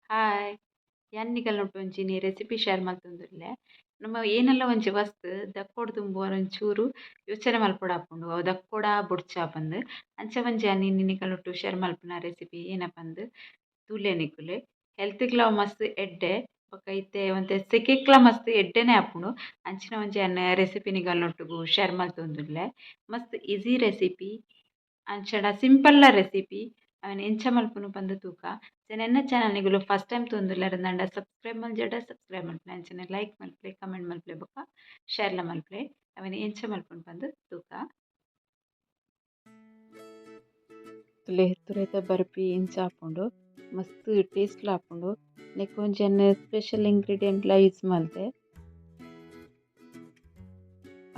Hi ಯಾನ್ ನಿಕಲ್ನೊಟ್ಟು ಒಂಜಿನಿ recipe share ಮಲ್ತೊಂದುಲ್ಲೆ. ನಮ ಏನೆಲ್ಲ ಒಂಜಿ ವಸ್ತು ದಕ್ಕೊಡು ದುಂಬು ಒಂಚೂರು ಯೋಚನೆ ಮಲ್ಪೊಡಾಪುಂಡು ಅವು ದಕ್ಕೊಡಾ ಬೊಡ್ಚಾ ಪಂದ್. ಅಂಚ ಒಂಜಿ ಯಾನ್ ಇನಿ ನಿಕಲ್ನೊಟ್ಟು ಶೇರ್ ಮಲ್ಪುನ ರೆಸಿಪಿ ಏನಪ್ಪ ಪಂದ್ ತೂಲೆ ನಿಕುಲು. ಹೆಲ್ತ್ಗ್ಲಾ ಮಸ್ತ್ ಎಡ್ಡೆ ಬೊಕ ಇತ್ತೆ ಒಂತೆ ಸೆಕೆಕ್ಲಾ ಮಸ್ತ್ ಎಡ್ಡೆನೆ ಆಪುಂಡು. ಅಂಚಿನ ಒಂಜಿ ಯಾನ್ ರೆಸಿಪಿ ನಿಕಲ್ನೊಟ್ಟುಗು ಶೇರ್ ಮಲ್ತೊಂದುಲ್ಲೆ. ಮಸ್ತ್ ಈಸಿ ರೆಸಿಪಿ ಅಂಚಡ ಸಿಂಪಲ್ಲ ರೆಸಿಪಿ. ಅವೆನ್ ಎಂಚ ಮಲ್ಪುನು ಪಂದ್ ತೂಕ. ಎನ್ನ ಚಾನಲ್ ನಿಗುಲು ಫಸ್ಟ್ ಟೈಮ್ ತೂವೊಂದುಲ್ಲೆರ್ ಸಬ್ಸ್ಕ್ರೈಬ್ ಮಲ್ಜಡ ಸಬ್ಸ್ಕ್ರೈಬ್ ಮಲ್ಪುಲೆ, ಅಂಚನೆ ಲೈಕ್ ಮಲ್ಪುಲೆ, ಕಮೆಂಟ್ ಮಲ್ಪುಲೆ ಬೊಕ ಶೇರ್ಲ ಮಲ್ಪುಲೆ. ಅವೆನ್ ಎಂಚ ಮಲ್ಪುನು ಪಂದ್ ತೂಕ. ತುಲೆ ತುರೆತ ಬರ್ಪಿ ಇಂಚ ಆಪುಂಡು, ಮಸ್ತ್ ಟೇಸ್ಟ್ಲ ಆಪುಂಡು. ನೆಕ್ಕ್ ಒಂಜಿ ಯಾನ್ ಸ್ಪೆಷಲ್ ಇಂಗ್ರೀಡಿಯೆಂಟ್ಲ ಯೂಸ್ ಮಲ್ತೆ.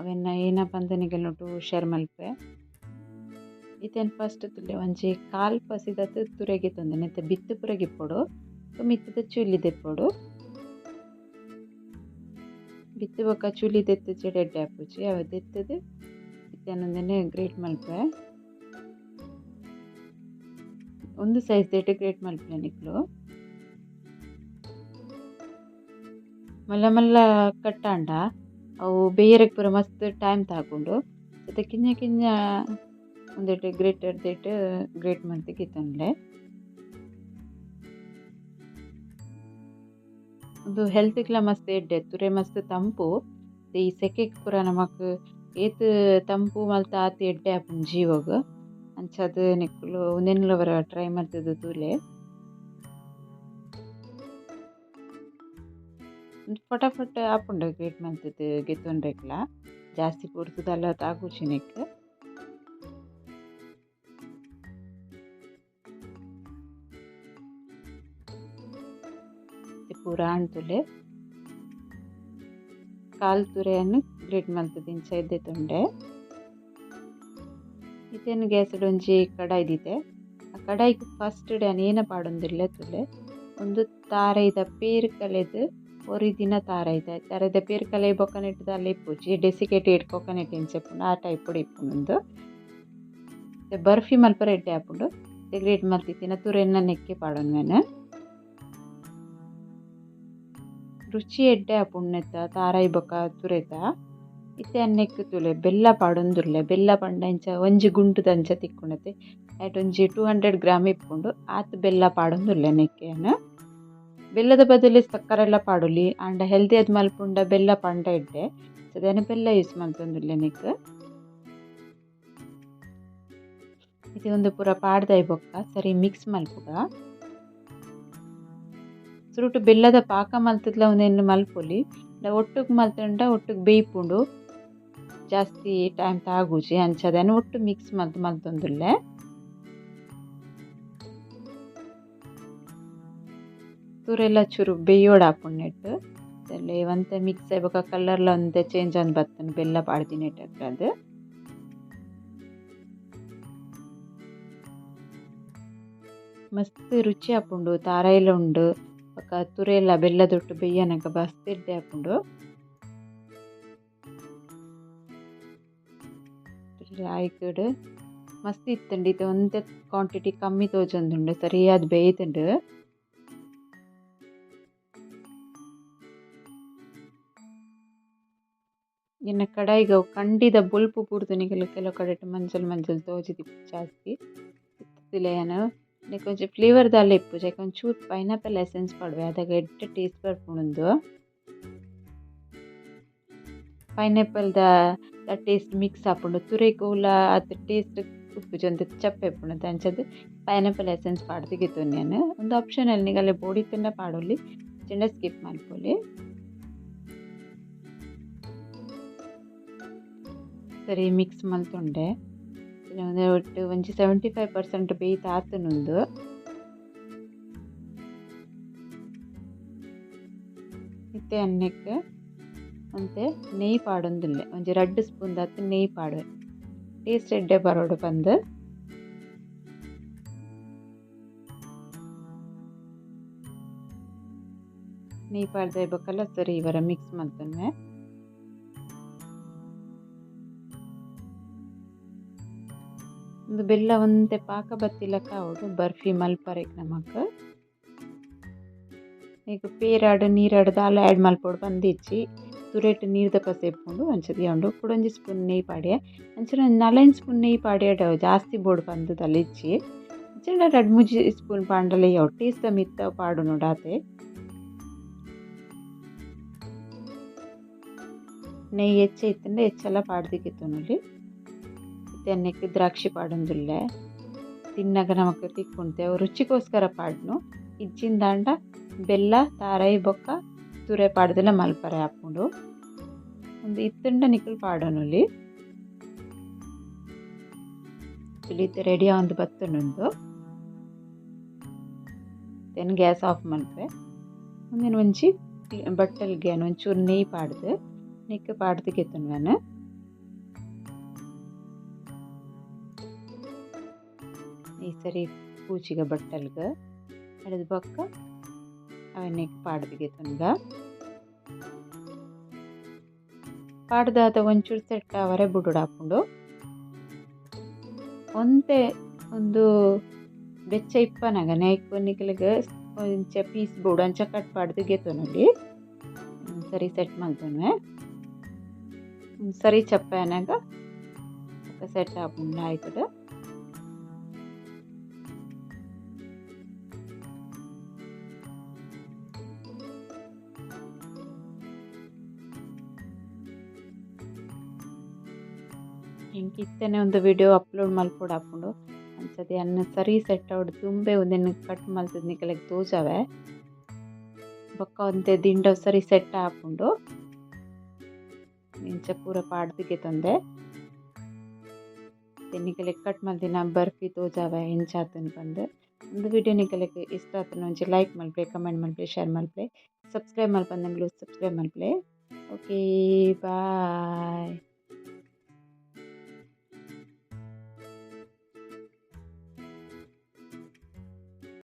ಅವೆನ್ ಏನ ಪಂದ್ ನಿಕಲ್ನೊಟ್ಟು ಶೇರ್ ಮಲ್ಪೆ. ಇತ್ತೆನ್ ಫಸ್ಟ್ ತುಲೆ ಒಂಜಿ ಕಾಲ್ ಪಸಿದತ್ ತುರೆ ಗೆತೊಂದೆ ನೆತ್ತ ಬಿತ್ತ್ ಪೂರ ಗಿಪ್ಪೊಡು, ಮಿತ್ತುದ ಚುಲಿ ದೆಪ್ಪೊಡು. ಬಿತ್ತ್ ಬೊಕ ಚುಲಿ ದೆತ್ತುಜೆಡ ಎಡ್ಡೆ ಆಪುಜಿ. ಅವು ದೆತ್ತುದು ಇತ್ತೆ ಉಂದೆನ್ ಗ್ರೇಟ್ ಮಲ್ಪೆ. ಒಂದು ಸೈಜ್ ದೆಟ್ ಗ್ರೇಟ್ ಮಲ್ಪುಲೆ ನಿಕುಲು. ಮಲ್ಲ ಮಲ್ಲ ಕಟ್ಟಾಂಡ ಅವು ಬೇಯೆರೆಗ್ ಪೂರ ಮಸ್ತ್ ಟೈಮ್ ತಾಗುಂಡು. ಇತ್ತೆ ಕಿಂಜ ಕಿಂಜ ಉಂದೆಟ್ ಗ್ರೇಟರ್ ದೆಟ್ ಗ್ರೇಟ್ ಮಲ್ತ್ ಗೆತೊನ್ಲೆ. ಉಂದು ಹೆಲ್ತ್ಗ್ಲಾ ಮಸ್ತ್ ಎಡ್ಡೆ, ತುರೆ ಮಸ್ತ್ ತಂಪು. ಈ ಸೆಕೆಗ್ ಪೂರ ನಮಕ್ ಏತ್ ತಂಪು ಮಲ್ತ್ ಆತ್ ಎಡ್ಡೆ ಆಪುಂಡು ಜೀವಗ್. ಅಂಚಾದ್ ನಿಕುಲು ಉಂದೆನ್ಲ ಒರ ಟ್ರೈ ಮಲ್ತುದು ತೂಲೆ. ಉಂದು ಫಟಾಫಟ್ ಆಪುಂಡು ಗ್ರೇಟ್ ಮಲ್ತುದು ಗೆತೊನ್ರೆಗ್ಲ. ಜಾಸ್ತಿ ಪೊರ್ತು ದಾಲ ತಾಗುಜಿ ನೆಕ್ಕ್. ಪೂರ ಆಂಡ್ ತುಲೆ. ಕಾಲ್ ತುರೆಯನ್ನು ಗ್ರೇಟ್ ಮಲ್ತುದು ಇಂಚ ದೆತೊಂಡೆ. ಇತ್ತೆನ್ ಗ್ಯಾಸ್ ಡ್ ಒಂಜಿ ಕಡಾಯಿ ದೀತೆ. ಆ ಕಡಾಯಿಗ್ ಫಸ್ಟ್ ಯಾನ್ ಏನ ಪಾಡೊಂದುಲ್ಲೆ ತೂಲೆ. ಉಂದು ತಾರಾಯಿದ ಪೇರ್ ಕಲೆದ್ ಒರಿದಿನ ತಾರಾಯಿದ. ತಾರಾಯಿದ ಪೇರ್ ಕಲೆ ಬೊಕ್ಕ ದಾಲ ಇಪ್ಪುಜಿ. ಡೆಸಿಕೇಟೆಡ್ ಕೊಕೊನಟ್ ಎಂಚ ಇಪ್ಪುಂಡು ಆ ಟೈಪ್ ಡ್ ಇಪ್ಪುಂಡು ಉಂದು. ಬರ್ಫಿ ಮಲ್ಪರೆ ಎಡ್ಡೆ ಆಪುಂಡು. ಗ್ರೇಟ್ ಮಲ್ತಿತ್ತಿನ ತುರೆನ್ ನೆಕ್ಕೆ ಪಾಡೊನ್ವೆನ್. ರುಚಿ ಎಡ್ಡೆ ಆಪುಂಡು ನೆತ್ತ ತಾರಾಯಿ ಬೊಕ ತುರೆತ. ಇತ್ತೆ ನೆಕ್ಕ್ ತೂಲೆ ಬೆಲ್ಲ ಪಾಡೊಂದುಲ್ಲೆ. ಬೆಲ್ಲ ಪಂಡ ಇಂಚ ಒಂಜಿ ಗುಂಟುದ ಅಂಚ ತಿಕ್ಕುಂಡತೆ. ಐಟ್ ಒಂಜಿ 200 ಗ್ರಾಮ್ ಇಪ್ಪುಂಡು. ಆತ್ ಬೆಲ್ಲ ಪಾಡೊಂದುಲ್ಲೆ ನೆಕ್ಕೆ ಯಾನ್. ಬೆಲ್ಲದ ಬದಲು ಸಕ್ಕರೆಲ ಪಾಡೊಲಿ. ಆಂಡ ಹೆಲ್ದಿ ಆದ್ ಮಲ್ಪುಂಡ ಬೆಲ್ಲ ಪಂಡ ಎಡ್ಡೆ. ಯಾನ್ ಬೆಲ್ಲ ಯೂಸ್ ಮಲ್ತೊಂದುಲ್ಲೆ ನೆಕ್ಕ್. ಇತ್ತೆ ಉಂದು ಪೂರ ಪಾಡ್ದಾಯಿ ಬೊಕ್ಕ ಸರಿ ಮಿಕ್ಸ್ ಮಲ್ಪುಗ. ಸುರುಟು ಬೆಲ್ಲದ ಪಾಕ ಮಲ್ತುದ್ಲ ಉಂದೆನ್ ಮಲ್ಪೊಲಿ. ಒಟ್ಟುಗು ಮಲ್ತುಂಡ ಒಟ್ಟುಗು ಬೇಯ್ಪುಂಡು. ಜಾಸ್ತಿ ಟೈಮ್ ತಾಗುಜಿ. ಅಂಚಾದ್ ಯಾನ್ ಒಟ್ಟು ಮಿಕ್ಸ್ ಮಲ್ತ್ ಮಲ್ತೊಂದುಲ್ಲೆ. ತುರೆಲ ಚೂರು ಬೇಯೋಡಾಪುಂಡು ನೆಟ್ಟ್. ಒಂತೆ ಮಿಕ್ಸ್ ಆಯಿ ಬೊಕ ಕಲರ್ಲ ಒಂತೆ ಚೇಂಜ್ ಆದ್ ಬತ್ತುಂಡು ಬೆಲ್ಲ ಪಾಡ್ದಿನೆಟ್ ಅದ್. ಮಸ್ತ್ ರುಚಿ ಆಪುಂಡು. ತಾರಾಯಿಲ ಉಂಡು ಬೊಕ ತುರೆಲ ಬೆಲ್ಲದೊಟ್ಟು ಬೇಯನಗ ಮಸ್ತ್ ಎಡ್ಡೆ ಆಪುಂಡು. ಲಾಯ್ಕ್ಡ್ ಮಸ್ತ್ ಇತ್ತುಂಡು. ಇತ್ತೆ ಒಂತೆ ಕ್ವಾಂಟಿಟಿ ಕಮ್ಮಿ ತೋಜೊಂದುಂಡು. ಸರಿಯಾದ್ ಬೇಯ್ದುಂಡು. ಎನ್ನ ಕಡಾಯಿಗ್ ಅವು ಕಂಡಿದ ಬೊಲ್ಪು ಬೂರ್ದು ನಿಕುಲು ಕೆಲವು ಕಡೆಟ್ ಮಂಜಲ್ ಮಂಜಲ್ ತೋಜಿದಿಪ್ಪು ಜಾಸ್ತಿ. ಇತ್ತುಲೆ ಯಾನ್ ನೆಕ್ಕ್ ಒಂಜಿ ಫ್ಲೇವರ್ ದಾಲ ಇಪ್ಪುಜಿ. ಐಕ್ ಒಂಚೂರು ಪೈನಾಪಲ್ ಎಸೆನ್ಸ್ ಪಾಡುವೆ. ಅದಗ ಎಡ್ಡೆ ಟೇಸ್ಟ್ ಬರ್ಪುಂಡು ಉಂದು. ಪೈನಾಪಲ್ ದ ಟೇಸ್ಟ್ ಮಿಕ್ಸ್ ಆಪುಂಡು. ತುರೆಕ್ ಒವ್ಲ ಆತ್ ಟೇಸ್ಟ್ ಇಪ್ಪುಜಿ. ಒಂತೆ ಚಪ್ಪೆ ಇಪ್ಪುಂಡು. ಅಂಚಾದ್ ಪೈನಾಪಲ್ ಎಸೆನ್ಸ್ ಪಾಡ್ದ್ ಗೆತೊನ್ನೆ ಯಾನ್. ಉಂದು ಆಪ್ಷನಲ್ ನಿಕಲೆ ಬೋಡಿತ್ತುಂಡ ಪಾಡೊಲಿ ಇಜ್ಜಿಂಡ ಸ್ಕಿಪ್ ಮಲ್ಪೊಲಿ. ಸರಿ ಮಿಕ್ಸ್ ಮಲ್ತೊಂಡೆ. ಒಟ್ಟು ಒಂಜಿ 75% ಬೇಯ್ತ್ ಆತುಂಡು ಉಂದು. ಇತ್ತೆ ನೆಕ್ಕ್ ಒಂತೆ ನೆಯ್ಯಿ ಪಾಡೊಂದುಲ್ಲೆ. ಒಂಜಿ 2 ಸ್ಪೂನ್ ದಾತ್ ನೆಯ್ಯಿ ಪಾಡುವೆ. ಟೇಸ್ಟ್ ಎಡ್ಡೆ ಬರೊಡು ಪಂದ್. ನೆಯ್ಯಿ ಪಾಡ್ದಾಯಿ ಬೊಕಲ ಸರಿ ಒರ ಮಿಕ್ಸ್ ಮಲ್ತೊನ್ವೆ. ಉಂದು ಬೆಲ್ಲ ಒಂತೆ ಪಾಕ ಬತ್ತಿಲಕ ಆವೊಡು ಬರ್ಫಿ ಮಲ್ಪರೆಗ್ ನಮಕ್. ನೆಕ್ಕ್ ಪೇರಾಡ್ ನೀರಾಡ್ ದಾಲ ಆ್ಯಡ್ ಮಲ್ಪೊಡು ಪಂದಿಜ್ಜಿ ತುರೆಟ್ ನೀರ್ದ ಪಸೆ ಇಪ್ಪುಂಡು ಅಂಚ ದಿಯೊಂಡು ಕುಡೊಂಜಿ ಸ್ಪೂನ್ ನೆಯ್ಯಿ ಪಾಡ್ಯೆ ಅಂಚನೆ ನಾಲೈನ್ ಸ್ಪೂನ್ ನೆಯ್ಯಿ ಪಾಡ್ಯೆಡ ಜಾಸ್ತಿ ಬೋಡು ಪಂದ್ ದಾಲ ಇಜ್ಜಿ ಇಜ್ಜಿಂಡ ರಡ್ಡ್ ಮೂಜಿ ಸ್ಪೂನ್ ಪಾಂಡಲ ಯಾವು ಟೇಸ್ಟ್ ದ ಮಿತ್ತ್ ಪಾಡುನೋಡು ಆತೆ. ನೆಯ್ಯಿ ಎಚ್ಚ ಇತ್ತುಂಡ ಎಚ್ಚಲ ಪಾಡ್ದ್ ಗೆತೊನೊಲಿ. ಇತ್ತೆ ನೆಕ್ಕ್ ದ್ರಾಕ್ಷಿ ಪಾಡೊಂದುಲ್ಲೆ ತಿನ್ನಗ ನಮಕ್ ತಿಕ್ಕುಂಡು ಅವು ರುಚಿಗೋಸ್ಕರ ಪಾಡ್ನು ಇಜ್ಜಿಂದಾಂಡ ಬೆಲ್ಲ ತಾರಾಯಿ ಬೊಕ್ಕ ತುರೆ ಪಾಡ್ದಲ ಮಲ್ಪರೆ ಆಪುಂಡು. ಉಂದು ಇತ್ತುಂಡ ನಿಕುಲು ಪಾಡೊನೊಲಿ. ಇತ್ತೆ ರೆಡಿ ಆವೊಂದು ಬತ್ತುಂಡು. Then gas off ಮಲ್ಪೆ. ಉಂದೆನ್ ಒಂಜಿ ಬಟ್ಟಲ್ಗೆ ಒಂಚೂರು ನೆಯ್ಯಿ ಪಾಡ್ದು ನೆಕ್ಕ್ ಪಾಡ್ದು ಗೆತೊನುವೆನ್. ಈ ಸರಿ ಪೂಜಿಗ ಬಟ್ಟಲ್ಗ್ ಅಡೆದ್ ಬೊಕ್ಕ ಅವೆನ್ ನೆಕ್ಕ್ ಪಾಡ್ದು ಗೆತೊನ್ಗ. ಪಾಡ್ದಾದ ಒಂಚೂರು ಸೆಟ್ ಆವರೆ ಬುಡೊಡಾಪುಂಡು. ಒಂತೆ ಉಂದು ಬೆಚ್ಚ ಇಪ್ಪನಗ ನೆಕ್ಕ್ ನಿಕಲೆಗ್ ಒಂಚ ಪೀಸ್ ಬೋಡು ಅಂಚ ಕಟ್ ಪಾಡ್ದು ಗೆತೊನೊಲಿ. ಸರಿ ಸೆಟ್ ಮಲ್ತೊನುವೆ. ಸರಿ ಚಪ್ಪೆ ಆನಗ ಸೆಟ್ ಆಪುಂಡು ಲಾಯ್ಕುಡು. ಎಂಕ್ ಇತ್ತೆನೆ ಒಂದು ವಿಡಿಯೋ ಅಪ್ಲೋಡ್ ಮಲ್ಪೊಡಾಪುಂಡು. ಅಂಚದ ಅನ್ನ ಸರಿ ಸೆಟ್ ಆವೊಡು ದುಂಬೆ ಉಂದೆನ್ ಕಟ್ ಮಲ್ತುದು ನಿಕಲೆಗ್ ತೋಜಾವೆ. ಬೊಕ್ಕ ಒಂತೆ ದಿಂಡ ಸರಿ ಸೆಟ್ ಆಪುಂಡು. ಇಂಚ ಪೂರ ಪಾಡ್ದ್ ಗೆತೊಂದೆ. ನಿಕಲೆಗ್ ಕಟ್ ಮಲ್ತಿನ ಬರ್ಫಿ ತೋಜಾವೆ ಎಂಚ ಆತುಂಡು ಪಂದ್. ಉಂದು ವಿಡಿಯೋ ನಿಕಲೆಗ್ ಇಷ್ಟ ಆತುಂಡ ಒಂಜಿ ಲೈಕ್ ಮಲ್ಪುಲೆ, ಕಮೆಂಟ್ ಮಲ್ಪುಲೆ, ಶೇರ್ ಮಲ್ಪುಲೆ, ಸಬ್ಸ್ಕ್ರೈಬ್ ಮಲ್ಪಂದಂಗ್ಲು ಸಬ್ಸ್ಕ್ರೈಬ್ ಮಲ್ಪುಲೆ. Okay bye.